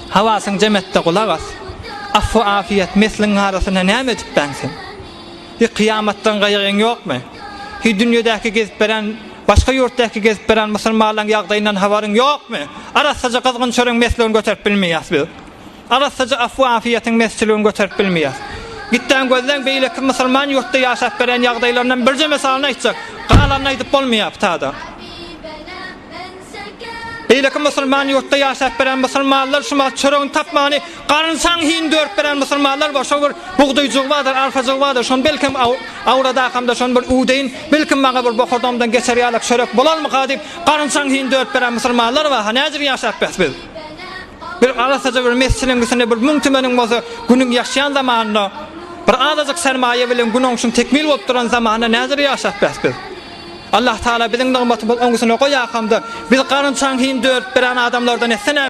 Hawasyň jem et-de gulak as. Afwy-afiýet mesliň arasynda näme edipbäň sen? Hi kyýamatdan gaýgyň ýokmy? Hi dünýedäki gezip beren, başga ýurtdaky gezip beren musulmanlaň ýagdaýyndan habaryň ýokmy? Arassaja gyzgyn çöregiň mesligini göterip bilmeýäs biz. Arassaja afwy-afiýetiň mesçiligini göterip bilmeýäs. Gitdäň gözläň beýleki musulman ýurtda ýaşap beren ýagdaýlaryndan birje mysalyny aýtjak. Galanyny aýdyp bolmaýar bu tada. Beýleki musulman ýurtda ýaşap beren musulmanlar şu wagt çöregini tapmany garynçaň hin dörüp beren musulmanlar bar. Şo bir bugdaýjygy bardyr, arpajygy bardyr. Şony belkem awradakamda şony bir üwdeýin, belkim maňa bir bokurdagymdan geçer ýalak çörek bolarmyka diýip garynçaň hin dörüp beren musulmanlar bar. Ha näjir ýaşap bes biz? Bir arassaja bir mesjiliň üstünde bir müň tümeniň bolsa günüň ýaşýan zamanynda bir azajyk sermaýa bilen gün oňşuň tekmil bolup duran zamanynda näjir ýaşap bes biz? Allah Tagala biziň nygmatymyzy oň üstüne goýakamda, biz garynçaň hin dörüp beren adamlardan etse näme?